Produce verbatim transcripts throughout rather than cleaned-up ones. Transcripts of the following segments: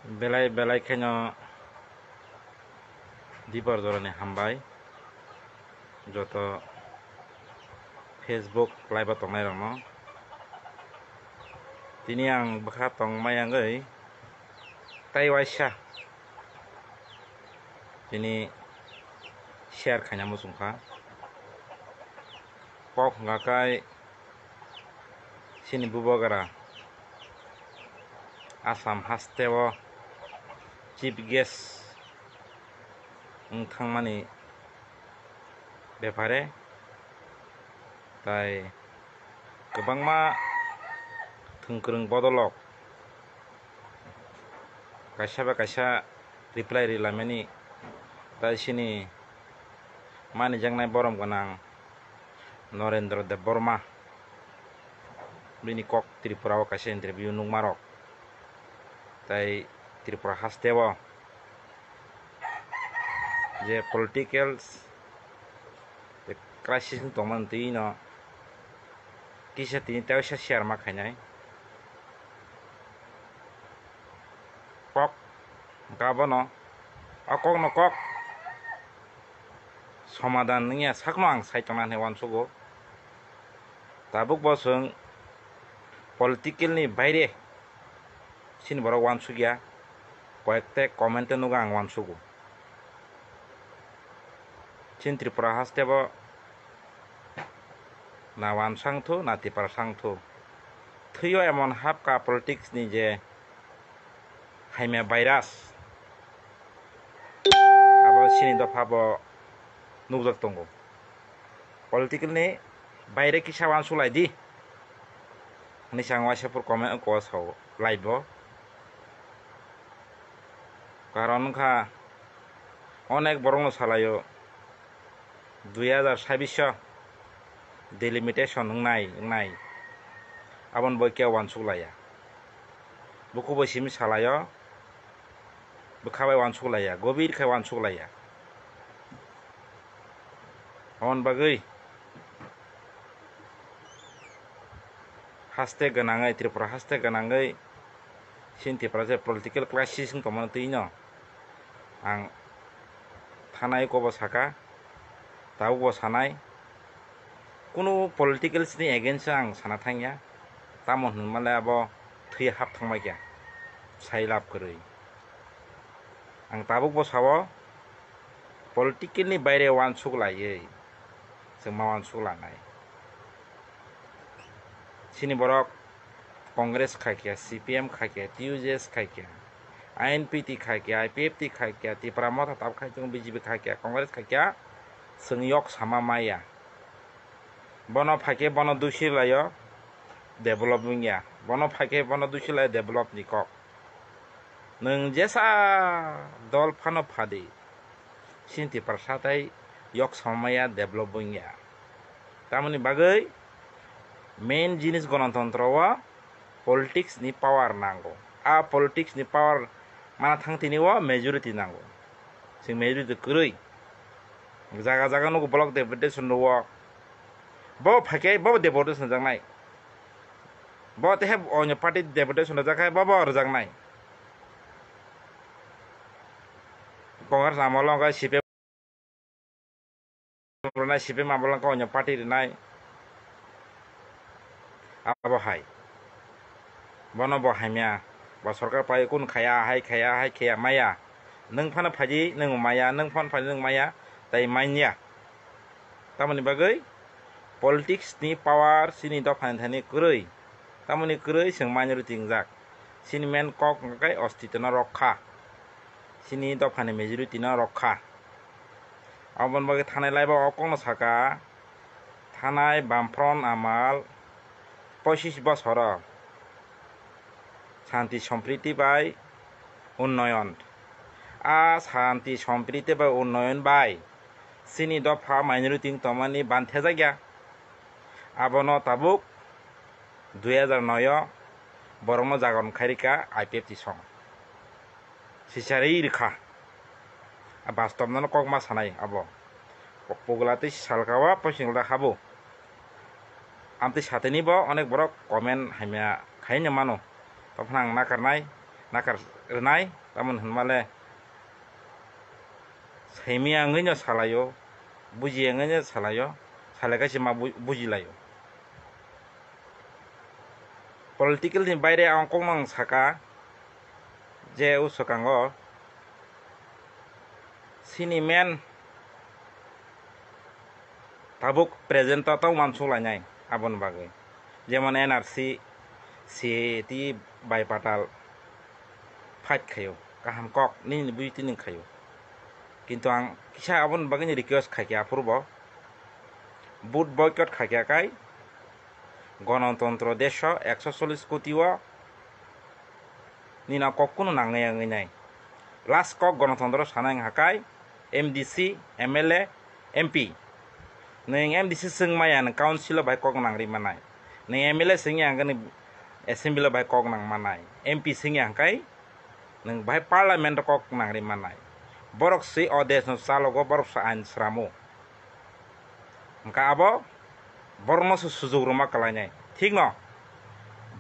Belai belai kheno dipor jorani hambai joto Facebook live o tongnai rokno. Tini ang bwkha tongmai yangwi tai waisa tini share khaina muchungkha. Kok hwnkha kai chini bubagra Assam hasteo chief guest wng thangmani bepare tai kwbangma thwngkwrwng bodolrok kaisa bai kaisa reply ri lamani tai chini manijaknai borom gwnang Narendra Debbarma bini kok Tripura o kaisa interview nukmarok tai Tripura hasteo je political crisis wng tongmani twi no kisa tini teisa share ma khainai kok hwnkha bono o kok no kok somadan wngya sakno ang sai tongna hinwi uansugo. Tabuk bo chwng political ni baire chini borok uansukya, koyekta comment o nugo ang uansugo. Chini Tripura haste bo na uansang thu na tipar sang thu. Thwio emon hapka politics ni je haimya virus abo chini dopha bo nukjak tongo. Political ni baire kisa uansuk lai di hinwi chwng waisa phuru comment o kok sao live o. Karon wngkha onek borok no salaio dui hazar sabbish o delimitation wngnai wngnai aboni bo khe uansuk laiya. Bukhuk bai simi salaio bwkha bai uansuk laiya, gobir khe uansuk laiya. Aboni bagwi haste gwnangwi, Tripura haste gwnangwi chini Tripura je political crisis wng tongmani twi no ang thanai kobo saka, tabuk bo sanai. Kunu politicals ni against o ang sana thangya, tamo hwnmale abo thwi hap thangbai kha, sai lab kwrwi. Ang tabuk bo sao, political ni baire uansuk laiwi chwng ma uansuk lanai. Chini borok Congress khai khe, C P M khai khe, T U J S khai khe, I N P T khai khe, I P F T khai khe, Tipra Motha tab khai tongo, B J P khai khe, Congress khai khe, chwng yok sama maya. Bono phai khe bono dusi laio, develop wngya. Bono phai khe bono dusi laio, develop ni kok. Nwng jesa dol phano phadi, chini Tiprasa tai yok samaya develop wngya. Tamoni bagwi main jinis Ganatantro o politics ni power nango. A politics ni power mana thang tini o majority nango. Chwng majority kwrwi. Jaga jaga nugo block deputation rwo. Bo phai khe bo deputation rwjaknai. Bo tehe onyo party deputation rwjak khe bo bo rwjaknai. Congress amolo wngkha C P M rwnai, C P M amolo wngkha onyo party rwnai. Abo hai. Bono bo hamya. Bo sorkar pai kun khaya, hai khaya, hai khaya maya. Nwng phano phaidi, nwng maya, nwng phano phaidi, nwng maya, tai manya. Tamoni bagwi politics ni power chini dophani thani kwrwi. Tamoni kwrwi chwng minority wngjak. Chini main kok hwnkha khe ostitwno rokha. Chini dophani majority no rokha. Aboni bagwi thanai laiba o kokno saka, thanai Bamfront amal pochis bosoro Shanti Sompriti bai Unnoyon. A Shanti Sompriti bai Unnoyon bai chini dopha minority wng tongmani banthejakya. Abono tabuk dui hazar noi o borokno jagon khairika I P F T song. Sicharwi rwkha. A bastobno kok ma sanai abo. Pugla tei salka o poising da habo. Amtwi satini bo onek borok comment hamya khaino mano. Tongphano ang nakarnai. nakar rwnai, tamoni hwnmale saimaya wngwino salaio, bujiya wngwino salaio, salai kaisa ma bu-, bujilaio. Political ni baire ang kokno ang saka je o swkango chini main tabuk present o tong uansuk lainai aboni bagwi, jemon N R C, C A A T bai patal fight khaio, kaham kok nini bui tini khaio, kintu ang kisa aboni bagwi request khaikha aphuru bo vote boycott khaikha kai Ganatantro desho ekso chollish koti o nini kok kunu nangnai wngwi nai. Last kok Ganatantro sanai wngkha kai M D C, M L A, M P. Nwng M D C swng maya nwng council o bai kok nangri manai. Nwng M L A swngya hwnkhe nwng assembly o bai kok nang manai. M P swngya hwnkhe nwng bai parliament o kok nangri manai. Borok se o desh no chalogo, borok se ain sramo. Hwnkha abo borokno se sujuk rwma kwlainai. Thikno,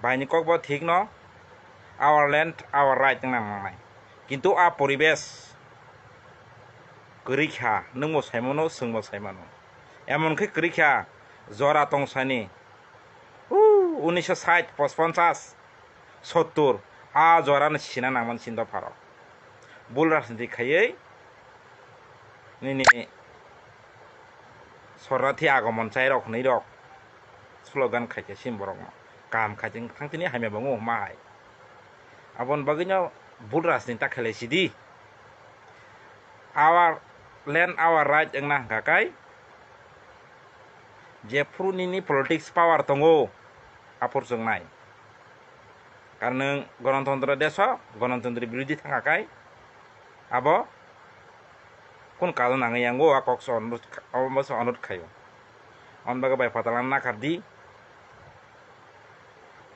baini kokbo thikno, our land, our right wngna nangnai. Kintu a poribesh kwrwi kha, nwngbo saimano, chwngbo saimano. Emon khe kwrwi kha, jora tongsani, u, unisho sait, pochponchas, sottur, a jorano sina nangmani chini dopharok. Bul rajniti khaiwi nini sornathi agomon chairok hwnwi rok slogan khaikhe chini borokno. Kaham khaitwng thangtini hamya bo wngo hwnma hai. Aboni bagwino bul rajniti ta khailai sidi. Our land, our right wngna hwnkha kai jephuru nini politics power tongo, aphuru chwng nai. Karon nwng Ganatantro deso, Ganatantro birodhi thangkha kai, abo kun kajon nangwi yango a kok se onurot kha-, abo se onurot khaio. Aboni bagwi bai phatalano nakhar di.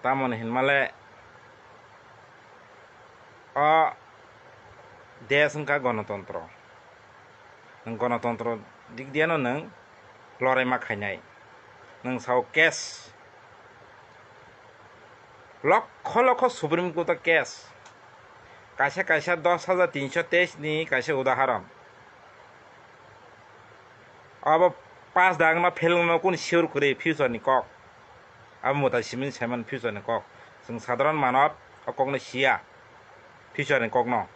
Tamoni hinmale o desh wngkha Ganatantro. Nwng Ganatantro dik diano nwng loraima khainai. Nwng sao case, lokho lokho Supreme Court o case. Kaisa kaisa dos hajar tinso teis ni kaisa udaharon. Abo pass dagno fail wngno kunu sure kwrwi future ni kok. Abo mwtai simi saiman future ni kok. Chwng sadharan manob o kokno siya. Future ni kokno.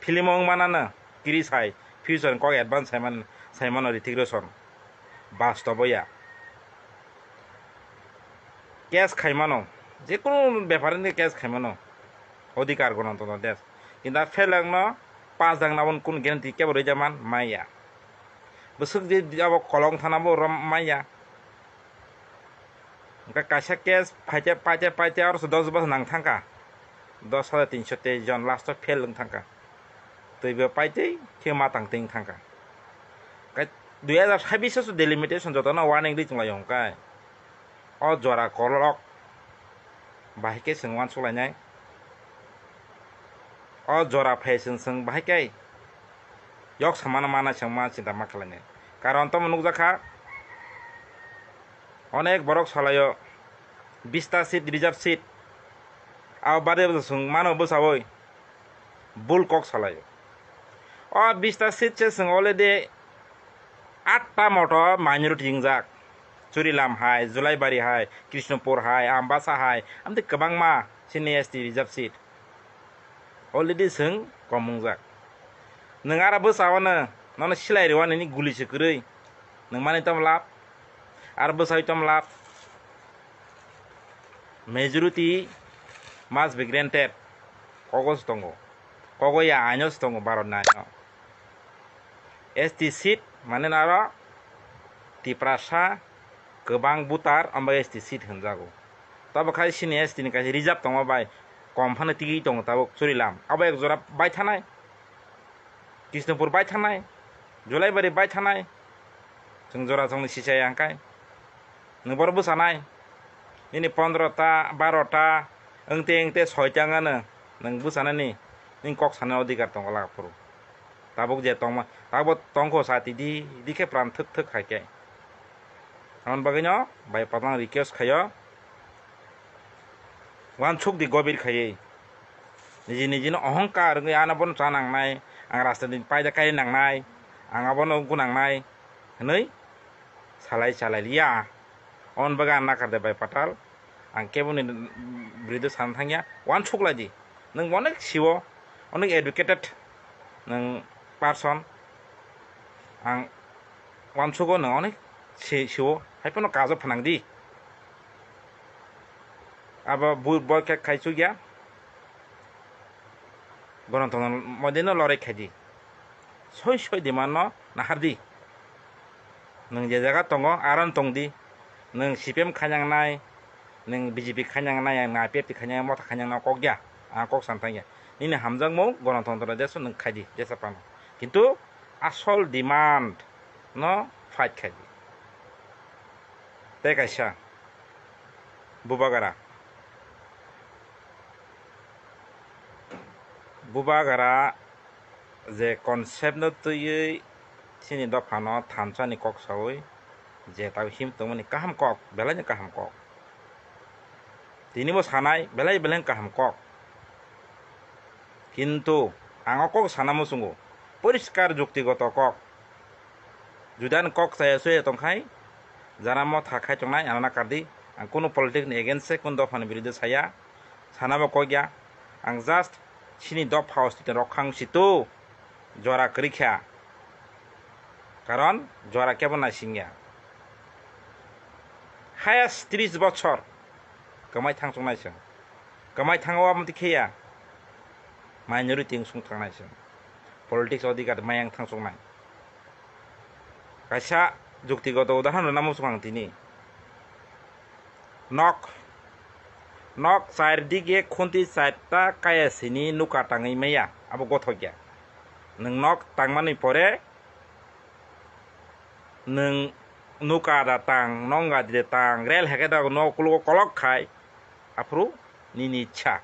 Film o wng manano kiri sai, future ni kok advance saiman, saimano Hrithik Roshan. Bastobo ya. Case khaimano, jekunu bepar ni case khaimano. Odhikar Ganatantro desh. Kintu a fail wngno pass dagna aboni kunu guarantee kebo rwjaman maya. Bwswk je abo kolong thana bo rom maya. Hwnkhe kaisa case phaite, paite, paite, aro se dos bosor nang thangkha. Dos hajar tinso teis jon last o fail wng thangkha. Twibo paitwi khe ma tang twi wng thangkha. Kai dui hajar sabbish o delimitation jotono warning ri tonglaio hwnkhe. O jora kolok bahai khe chwng uansuk lainai. O jora phai chwng, chwng bahai khe yok samano mana chwng ma chinta ma khlainai. Karon tamo nukjakha, onek borok salaio bista seat, reserve seat. Abo bade bo chwng mano bwchaui bul kok salaio. O bista seat se chwng already atta moto minority wngjak. Churilam hai, Julaibari hai, Krishnapur hai, Ambasa hai, amtwi kwbangma chini S T reserve seat. Already chwng kom wngjak. Nwng aro bwsao no, nono silai rwani ni guli se kwrwi. Nwng mani tamo lab? Aro bwsai tamo lab? Majority must be granted. Kogo se tongo. Kogo ya aino se tongo Bharat ni aino. S T seat mane naro Tiprasa kwbang voter amba S T seat hwnjago. Tabo khai sini S T ni kaisa reserve tongma bai kom phano tigwi tongo tabuk Churilam. Abo ek jora bai thanai. Krishnapur bai thanai. Julaibari bai thanai. Chwng jora chwngni sichai ang kai. Nwng boro bwsanai. Nini pondro ta, baro ta, wngte wngte soi ta wngano nwng bwsanani, nini kok sanani odhikar tongo laga phuru. Tabuk je tongma, tabuk tongkho sati di, di khe pran thwk thwk hai khe. Aboni bagwino bai patlang request khaio. Uansuk di gobir khaiwi. Niji nijino ohongkar wngwi ano bono cha nangnai, ang rasta ni paida kai nangnai, ang abono gunangnai hwnwi salai chalai liya. On bagwi ang nakar de bai patal, ang keboni bwrwido sana thangya, uansuk lai di. Nwng onek siwo, onek educated nwng person, ang uansugo nwng onek si-, siwo, hai phano kajo phnang di. Abo bu-, bo khe khai chukya. Gonotontro modeno lorai khai di. Soi soi demand no nahar di. Nwng je jaga tongo, aron tong di. Nwng C P M khainang nai, nwng B J P khainang nai, nwng I P F T khainang nai, motha khainang nai, kok ya. Ang kok san thang ya. Nini hamjakmung gonotontro deso nwng khai di, jesa phano. Kintu asol demand no fight khai di. Tei kaisa, Bubagra. Bubagra je concept no twiwi chini dophano thansa ni kok sawi je tabo him tongmani kaham kok, belai ni kaham kok. Tini bo sanai belai belai kaham kok. Kintu ang o kok sana muchungo, poriskar juktigoto kok. Judi ani kok chaya chuya tongkhai, jara motha khai tongnai ano nakar di. Ang kunu politics ni against se, kunu dopha ni biruddhe saya, sana bo kok ya. Ang just chini dopha o site rok khang situ jora kwrwi kha. Karon jora kebo naisingya. Highest tris bochor kwmai thang chuknai chwng. Kwmai thango abo twi khe ya. Minority wng sung thangnai chwng. Politics odhikar mayang thang chuknai. Kaisa juktigoto udahoron rwna muchung ang tini. Nok. Nok char dige khunti charta kaya sini nuka tangwi maya. Abo gothok ya. Nwng nok tangmani pore nwng nuka da tang, nonga di da tang, rel heke da no kulugo kolok khai, aphuru nini ichha.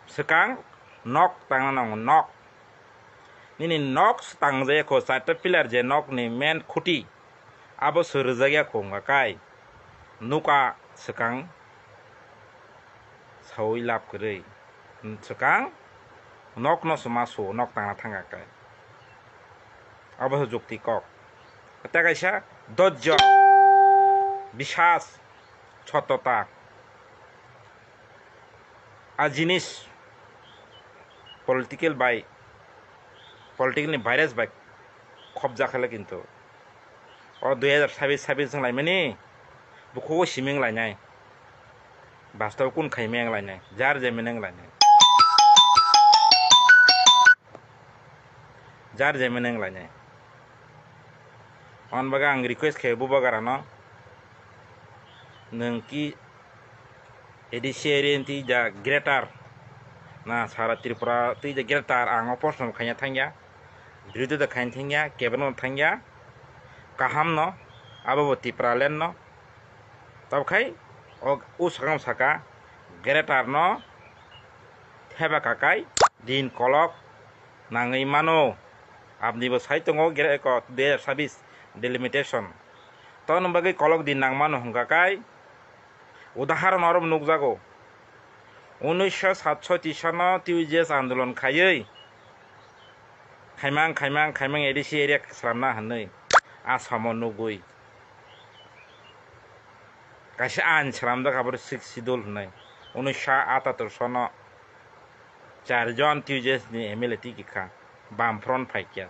Swkang nok tangna nango, nok. Nini nok swtang je kho, charta pillar je nok ni main khuti, abo sw rwjak ya kho wngkha kai. Nuka swkang sawi lab kwrwi. Swkang nok no swma su, nok tangna thangkha kai. Abo se jukti kok. Tei kaisa dojjo, bisas, sotota. A jinis political bai, political ni virus bai khobja khaile kintu. O dui hajar sabis, sabis wng laimani, bukhugo simi wng lainai. Bastob kun khaimai wng lainai, jar jemene wng lainai. Jar jemene wng lainai. On bagwi ang request khe Bubagrano, nwng ki A D C area ni twi ja greater, na sara Tripura twi ja greater, ang o proshno khaina thangya, birodita khaina thangya, kebeno thangya, kaham no, abo bo Tipraland no. Tabkhai o, o sakang saka greater no theba kakai din kolok nangwi mano. Abni bo sai tongo gere-, ko, dui hajar sabis delimitation. Toni bagwi kolok din nang mano hwnkha kai udaharon oro nukjago. Unisho satsoiti sono T U J S andolon khaiwi khaimang, khaimang, khaimang A D C area slamna hwnwi Assam o nugwi kaisa ain slamjak, abo Sixth Schedule hwnwi. Unisho atatur sono charjon T U J S ni M L A tiki kha, Bamfront phaikya.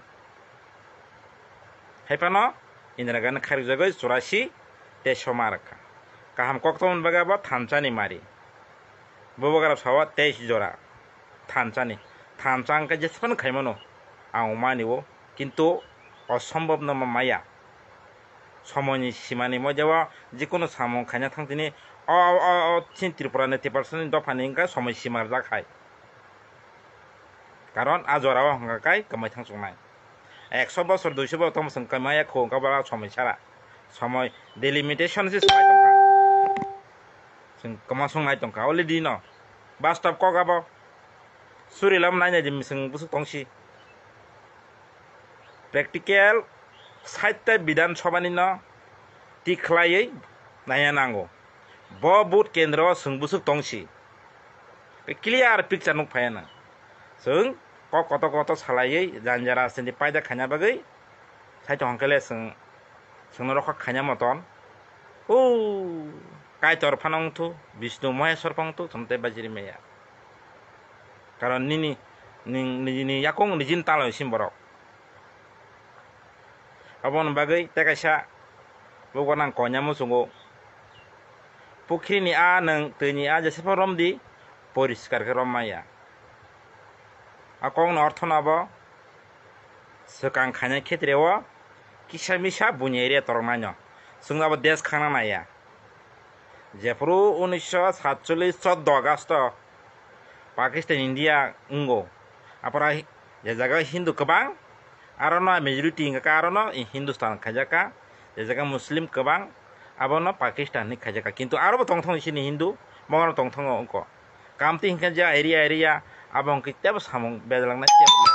Haiphano Indira Gandhi khairokjagwi churasi tei soma rwkha. Kaham koktwmani bagwi abo thansa ni mari. Bubagra sao teis jora thansa ni. Thansa hwnkhe jesphano khaimano ang mani o, kintu osombobno ma maya. Somoini simani moideo jikunu samung khaina thang tini o, o, o, chini Tripura ni Tiprasani dophani wngkha somoi sima rwjak hai. Karon a jora o hwnkha kai kwmai thang chuknai. Ekso bosor, duiso bosor tongma chwng kwmai ya kho, hwnkha bwla somoi sara. Somoi delimitation se swlai tongkha. Chwng kwma swngnai tongkha already no. Bastob kok abo. Suri lam nai nai di, chwng bwswk tongsi. Practical site ta Bidhan Sabha ni no tik khlaiwi naiya nango. Bo vote kendro o chwng bwswk tongsi. Clear picture nuk phai nang. Chwng kok kotor kotor salaiwi janja rajniti paida khaina bagwi sai tong khe le chwng, chwngno rokha khaina moton. O Kaitor phano wngthu, Bishnu Maheshwar phano wngthu, chwng tei bajiri maya. Karon nini, ning, nijini yakung nijini taloi sim borok. Aboni bagwi tei kaisa bugo nang koina muchungo. Pukhrini a nwng twini a jesa phano romdi, poriskar khe rom maya. A kokni orthono abo swkang khainai khetreo kisa misa buini area toroknaino. Chwngno abo desh khangna naiya. Jephuru unisho satchollish choddo August o Pakistan India wngo. Aphora hi-, je jaga Hindu kwbang, arono majority hwnkha khe arono Hindustan khaijak kha. Je jaga Muslim kwbang, abono Pakistan hinwi khaijak kha. Kintu arobo tongthongo chini Hindu, bono tongthongo wngkha. Kamtwi hwnkhe je area area abo hwnkhe teibo samung bejalangnai teibo.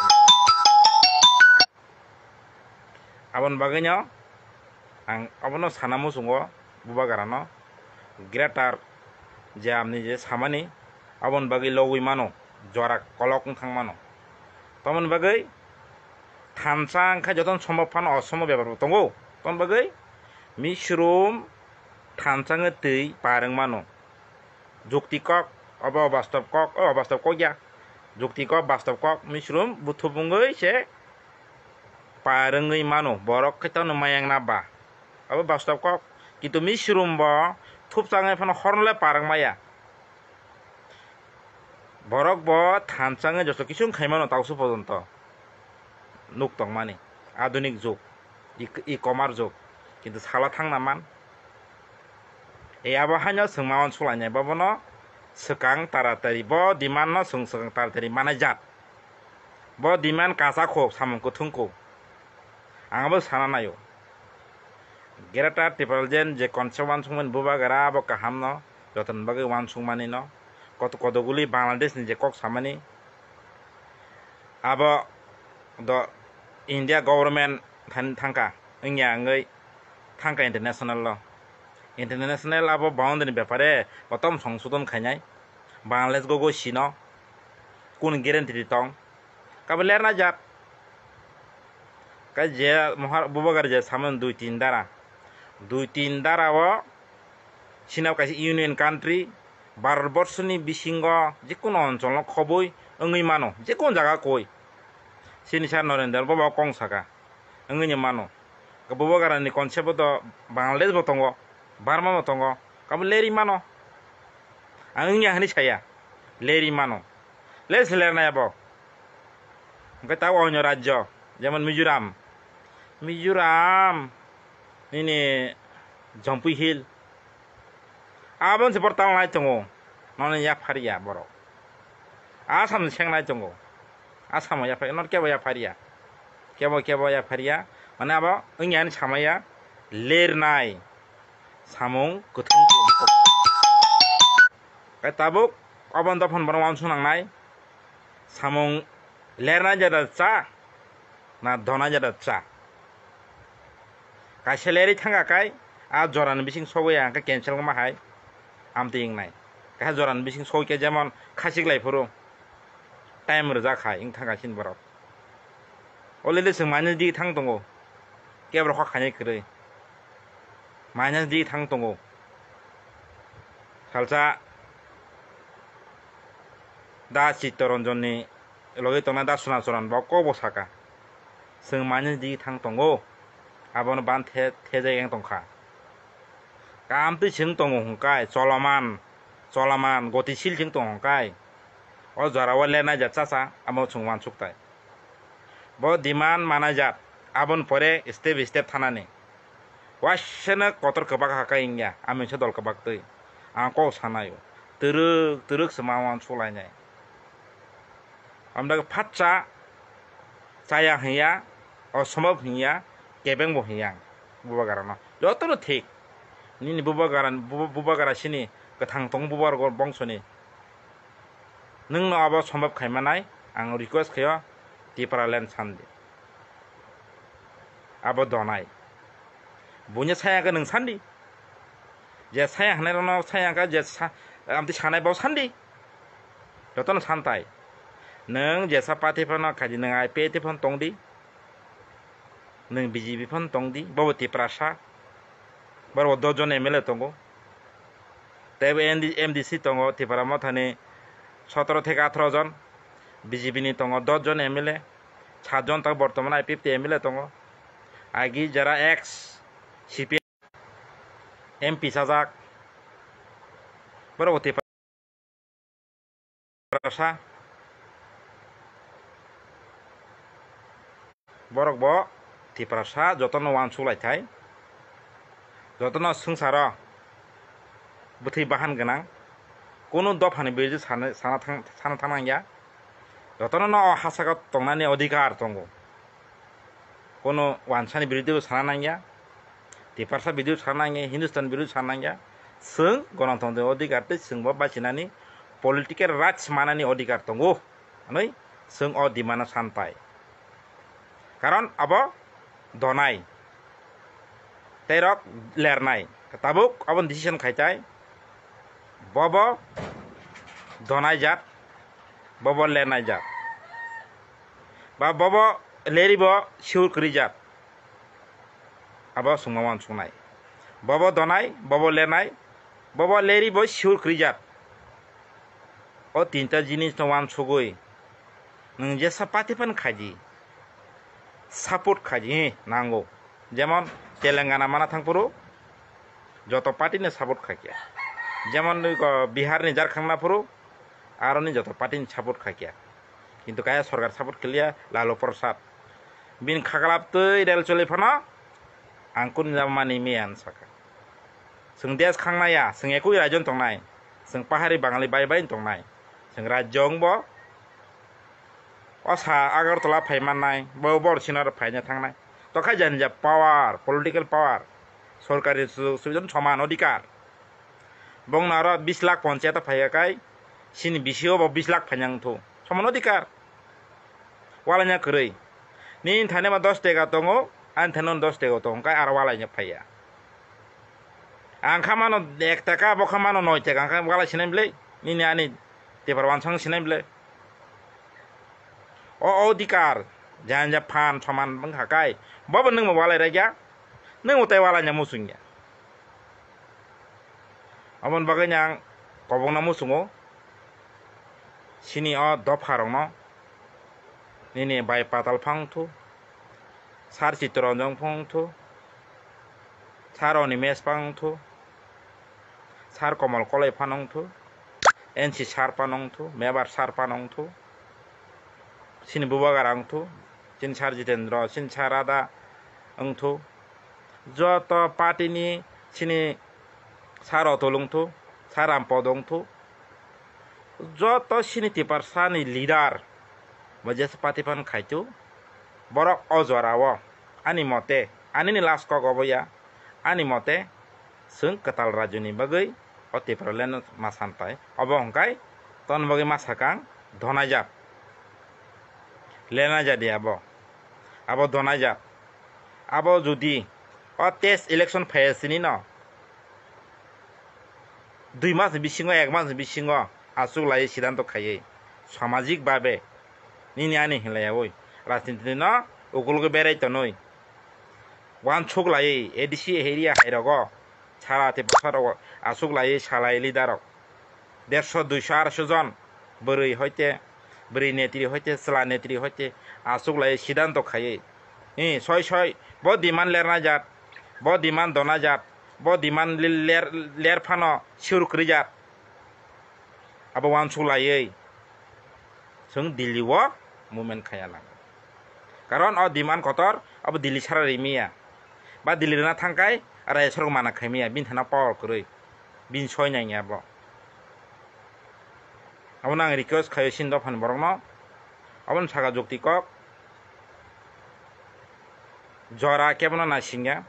Aboni bagwino ang abono sana muchungo bubagrano greater je amni je samani aboni bagwi logwi mano, jora kolok wng thang mano. Tamoni bagwi thansa wngkha jotono sombo phano osomo bepar bo tongo. Tamoni bagwi misrum thansa wngwi twi par wng mano. Jukti kok, obo bastob kok, o bastob kok ya. Jukti kok, bastob kok, misrum, buthup wngwi se par wngwi mano, borok khe tano mayang na ba. Abo bastob kok, kintu misrum bo thupsa wngwi phano horno le par wng maya. Borok bo thansa wngwi joto kisu wng khai mano tausu pojonto. Nuk tongmani, adunik jug, e-, e-commerce jug, kintu sala thangna man. E abo haino chwng ma uansuk lainai, bo bono swkang taratari, bo demand no chwng swkang taratari manai jat. Bo demand kacha kho, samung kwthwng kho. Ang abo sana naio. Greater Tipraland je concept uansukmani bubagra abo kaham no, jotoni bagwi uansukmani no. Kot-, kotokguli Bangladesh ni je kok samani, abo do India government than-, thangkha, wngya wngwi thangkha international lo. International abo boundary ni bepare kotom songsodon khainai. Bangladesh go go sino kun guarantee tong. Kabo lerna jak. Ka je mohar bubagar je samon dui tin dara. Dui tin dara o China kaisa union country, Bharat borsoni bisingo jekunu oncholno khobwi wngwi mano, jekunu jaga koi. Chini sir Narendra Modi bo kong saka, wngwi mano. Bubagrani concept bo to Bangladesh bo tongo, Burma bo tongo, kabo leri mano. Ang wngya hinwi saya, leri mano. Ler se ler nai abo. Hwnkhe tabuk onyo rajyo, jemon Mizoram. Mizoram nini Jampui Hill. Aboni se borok talnai tongo. Nono yaphariya borok. Assam ni sengnai tongo. Assam o yaphariya. Nono kebo yaphariya. Kebo kebo yaphariya. Mane abo wngya hinwi samaya lernai. Samung kwthwng. Khe tabuk oboni dophano borok uansuk nangnai. Samung lerna jada cha na dona jada cha. Kaisa lerwi thangkha kai a jorani bising sogwi ang khe cancel wngma hai amtwi wngnai. Kaisa jorani bising sogwi khe jemon khachik lai phuru time rwjak hai wng thangkha chini borok. Already chwng minus degree thang tongo. Kebo rokha khainai kwrwi. Minus degree thang tongo. Salsa da Chittaranjonni logi tongnai da Sunacharan bo kokbo saka. Chwng minus degree thang tongo. Abono ban the-, thejak yang tongkha. Kamtwi chwng tongo hwnkai, cholaman, cholaman, gotisil chwng tongo hwnkai. O jorao lernai jat chacha, amo chwng uansuk tai. Bo demand manai jat, aboni pore step by step thanani. Waisano kotor kwbak hakai wngya, amisa dol kwbak twi. Ang kok sanaio. Twrwk, twrwk se ma uansuk lainai. Amda phatsa chaya hinya, osombhob hinya, kebeng bo hinya, bubagarano. Jotono thik. Nini bubagaran-, bu-, bubagara sini kwthang tong bubar bongsoni. Nwngno abo sombhob khai manai, ang request khaio, Tipraland sandi. Abo donai. Buino saya khe nwng sandi. Je saya hwnai rokno saya khe je sa-, amtwi sanai bo sandi. Jotono santai. Nwng jesa party phano khaidi, nwng I P F T phano tongdi. Nwng B J P phano tongdi. Bobo Tiprasa. Borok dos jon M L A tongo. Tei bo N D, M D C tongo, Tipra Mothani sotoro theke atharo jon. B J P ni tongo dos jon M L A. Sat jon tongo bortoman I P F T M L A tongo. Agi jara ex C P M M P sajak. Borok bo Tiprasa. Borok bo Tiprasa jotono uansuk lai thai. Jotono swngcharo bwthwi bahan gwnang. Kunu dophani birudu sana, sana thang, sana thang nangya. Jotono no o ha saka tongnani odhikar tongo. Kono wansani birudu sana nangya, Tiprasa birudu sana nangya, Hindustan birudu sana nangya. Chwng gonotontro odhikar tei chwngbo bachinani political rights manani odhikar tongo. Hwnwi chwng o demand-no san pai. Karon abo donai. Tei rok lernai. Tabuk aboni decision khai tai. Bobo donai jat, bobo lernai jat. Ba bobo leri bo siur kwrwi jat. Abo swngma uansuknai. Bobo donai, bobo lernai, bobo leri bo siur kwrwi jat. O tinta jinis no uansugwi nwng jesa party phan khaidi, support khaidi, he, nango. Jemon Telangana mana thangphuru joto party ni support khaikha. Jemon, iko Bihar ni Jharkhand na phuru aroni joto party ni support khaikha. Kintu kaya sorkar support khiliya Lalu Prasad. Bini khaklap twi rel choli phano ang kunu jama mani miya hinwi sakha. Chwng desh khangnaya, chwng ekui raijon tongnai, chwng pahari Bangali bai bai tongnai, chwng rajyo wngbo. O sa Agartala phai mannai, bo bor sinaro phaina thangnai. Tokha jani ja power, political power, sorkari sujuk subidhan soman odhikar. Bongno aro bis lakh ponchayat phaiya kai, sini bisio bo bis lakh phaina wngthu. Soman odhikar. Walaina kwrwi. Nini thani ma dos teka tongo, ani thani dos teka tongo, kai aro walaina phaiya. Ang kha mano ek taka, bo kha mano noi taka, ang kha walai sinai bwle, nini ani tepar wansang sinai bwle. O odhikar, janja phan soman wngkha kai, bobo nwngbo walai raikya, nwngbo tei walaina muchungya. Aboni bagwi ang kobokno muchungo, sini o dopharokno, nini bai Patal phang wngthu, Sir Chittaranjan phang wngthu, Sir Animesh phang wngthu, Sir Komal Kolai phano wngthu, N C Sir phano wngthu, Mebar Sir phano wngthu, sini bubagra wngthu, sini Sir Jitendra, sini Sir Radha wngthu, joto party ni sini Sir Atul wngthu, Sir Rampod wngthu, joto sini Tiprasa ni leader bo jesa party phan khaitu, borok o jora o ani mote, ani ni last kok obo ya, ani mote chwng kwtal rajyo ni bagwi o Tipraland no ma san pai. Obo hwnkhe ton bagwi ma sakang donai jat, lenai jat ya abo, abo donai jat. Abo jodi o test election phaiya sini no, dui mas ni bisingo, ek mas ni bisingo achuk lai siddhanto khaiwi, samajik babe nini ani hinlaiyawi rajniti no ukulgo berai tonwi, wansuk laiwi A D C area hai rogo, sara Tiprasa rogo achuk laiwi salai leader rok derso, duiso, arsho jon bwrwi hoite, bwrwi netri hoite, chwla netri hoite achuk lai siddhanto khaiwi, hi, soi soi bo demand lerna jat, bo demand dona jat, bo demand ler, ler phano sur kwrwi jat, abo wansuk laiwi chwng Delhi o movement khaiya lang. Karon o demand kotor abo Delhi sara rimiya, ba Delhi rwna thangkai rai sorok mana khaimiya, bini thana power kwrwi, bini soi nangya bo. Abono ang request khaio sini dophani borokno, abono saka jukti kok, jora kebono naisingya,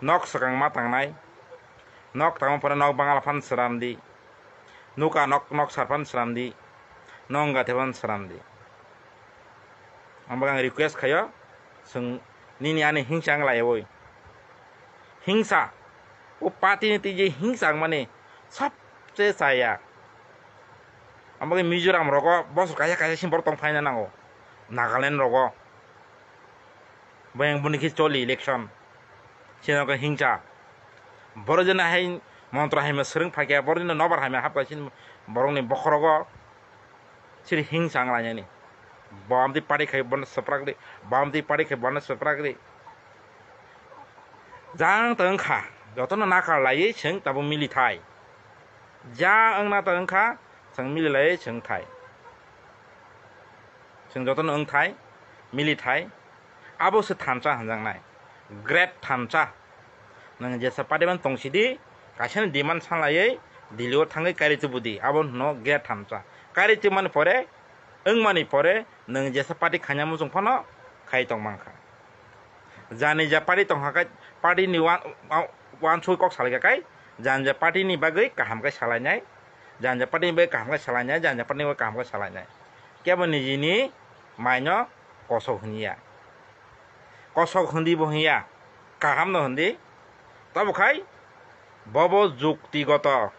nok swkang ma tangnai, nok tangma pore nok bangla phan sramdi, nuka nok, nok sar phan sramdi, nongga the phan sramdi. Ang bagwi ang request khaio, chwng nini ani hingsa wng laiwi. Hingsa, o party ni twi je hingsa wngmani sabse chaya. Omo khe Mizoram rogo bosor kaisa kaisa sini borok tong phaina nango. Nagaland rogo. Bayang boni khe choli election. Sini rogo hingsa. Borok jeno hai montro hai ma swrwng phaikha, borok jeno nobar hai ma hapkha sini borokni bokhorogo. Sini hingsa wng lainani. Bam twi party khai bono swprak di. Bam twi party khai bono swprak di. Jang tong kha. Jotono nakar laiwi chwng tabuk mili thai. Ja wngna tong kha, chwng mili laiwi chwng thai. Chwng jotono wng thai, mili thai. Abo se thansa hwnjaknai. Great thansa. Nwng jesa party man tong sidi, kaisani demand sanlaiwi Delhi o thangwi kari tubudi. Abo hwno great thansa. Kari tubmani pore, wngmani pore, nwng jesa party khaina muchung phano khai tong mankha. Jani ja party tong kha kai, party ni wan-, wa-, wansugwi kok salai kha kai, jani ja party ni bagwi kaham khe salainai, jani ja party ni bagwi kaham khe salainai, jani ja party ni bagwi kaham khe salainai. Kebo nijini maino kosok hwnliya. Kosok hwndi bo hwnliya, kaham no hwndi. Tabo khai bobo juktigoto.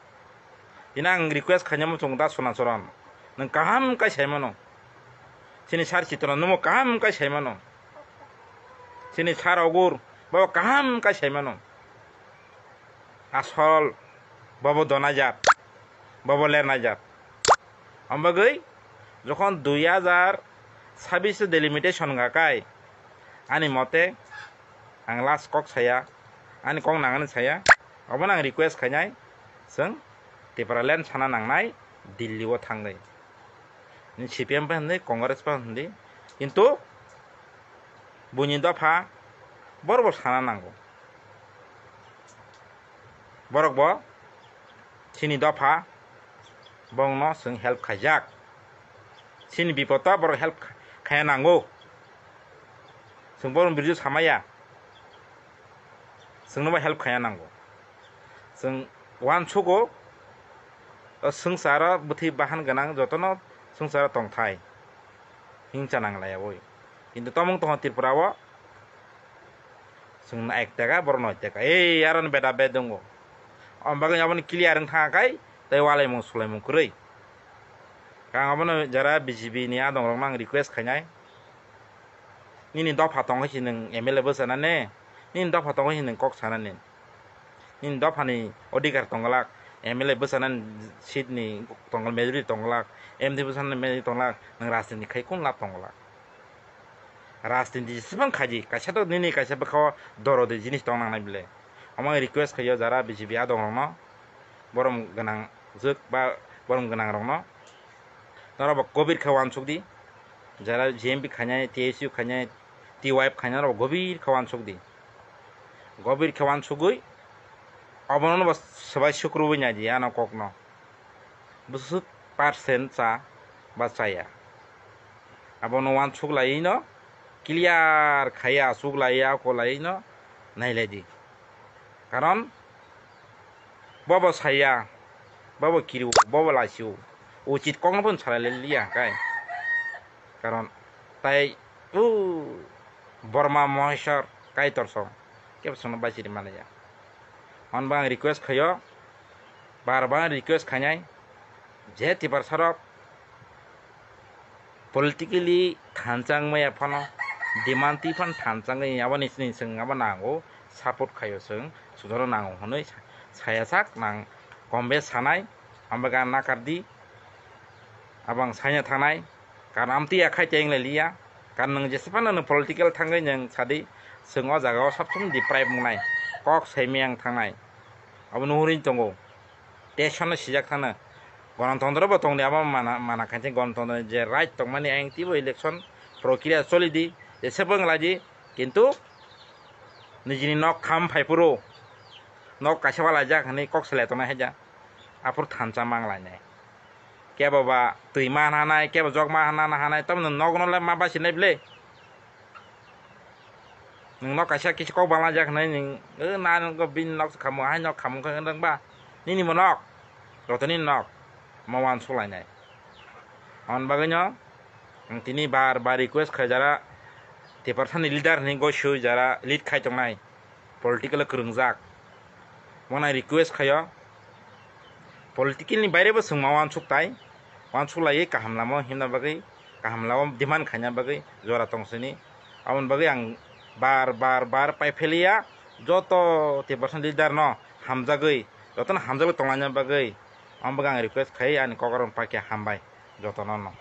Tini ang request khaina muchung da Sonacharan. Nwng kaham kai saimano. Chini sar Chitran nwngbo kaham kai saimano. Chini sar Ogur bo kaham kai saimano. Asol bobo donajak, bobo lernajak. Omo bagwi jokhon dui hazar sabis delimitation ga kai, ani mote ang last kok saya, ani kok nangani saya, obono ang request khainai, chwng Tipraland sana nangnai Delhi o thangwi. Ni C P M bai hwnwi, Congress bai hwnwi, kintu buini dopha borok bo sana nango. Borok bo chini dopha bongno chwng help khaijak. Chini bipodo borok help kha-, khaya nango. Chwng borok birju samaya. Chwngno bo help khaya nango. Chwng uansugo, o swngcharo bwthwi bahan gwnang jotono swngcharo tongthai. Hingcha nang laiyawi. Kintu tomung tongo Tripura o. Chwng ek taka, borok noi taka. Ei, aro ni beda bedungo. Om bagwi aboni clear wng thang kai, tei walaimung sulaimung kwrwi. Kang abono jara B J P ni adong rok nang request khainai. Nini dopha tongo si nwng M L A bwsa nani? Nini dopha tongo si nwng kok sanani? Nini dophani odhikar tongglak, M L A bwsa nani seat ni tongglak, majority tongglak, M D bwsa nani majority tongglak, nwng rajniti khai kun lab tongglak? Rajniti jesebang khaidi, kaisa to nini kaisa bwkhao dorodi jinis tong nangnai bile. Omo ang request khaio jara B J P adong rokno, borom gwnang jwk ba borom gwnang rokno, norok bo gobir khe uansuk di, jara G M P khainai, T S U khainai, T Y F khainai norok bo gobir khe uansuk di. Gobir khe uansugwi obono bo swbai sukrubui nai di ano kokno. Bwswk percent cha ba chaya. Abono uansuk laiwi no, clear khaiya, achuk laiya, ako laiwi no nailai di. Karon bobo saya, bobo kiru, bobo lachiu, uchit kokno phano salai liya kai. Karon tai, o, Borma Mohesor Kaitor song kebo chwngno baisiri manliya. Hwnba ang request khaio, bar bar request khainai, je Tiprasa rok politically thansa wngmaya phano, demand twi phano thansa wngwi aboni sini chwng abo nango, support khaio chwng, sudono nango hwnwi sa-, saya sak nang, kombe sanai, abo ga nakar di, abo ang saina thangnai. Karon amtwi ya khai tei wng lai liya. Karon nwng jesa phano nwng political thangwi nwng sadi, chwng o jaga o sab somoi deprive wngnai. Kok saimaya ang thangnai. Abo nuhuri tongo. Tei sono sijak thangno. Gonotontro bo tongdi, abo mana, mana khainse gonotontro je right tongmani ayang twibo election prokriya choli di. Jesa bo wng lai di. Kintu nijini nok kham phai phuru nok kaisa walaijak hinwi kok selai tongnai haida. Aphuru thansa mang lainai. Kebo ba twi ma hana hanai, kebo jok ma hana hanai, tamo nwng nok no le ma basi nai bwle. Nwng nok kaisa kisa kok bangla jak hinwi nwng, "O, na nwng bini nok se khamung, hai nok khamung khe nwng ba nini bo nok, joto nini nok," ma uansuk lainai. Aboni bagwi no ang tini bar bar request khai jara Tiprasani leader hinwi gosui jara lead khai tongnai. Political o kwrwngjak. Bono ang request khaio, political ni baire bo chwng ma uansuk tai, uansuk laiwi kaham lama himna bagwi, kaham lama demand khaina bagwi jora tong sini. Aboni bagwi ang bar bar bar pai pheliya, joto Tiprasa leader no hamjagwi, jotono hamjagwi tonglaina bagwi, ang bagwi ang request khai ani kokrok pakya hambai jotono no.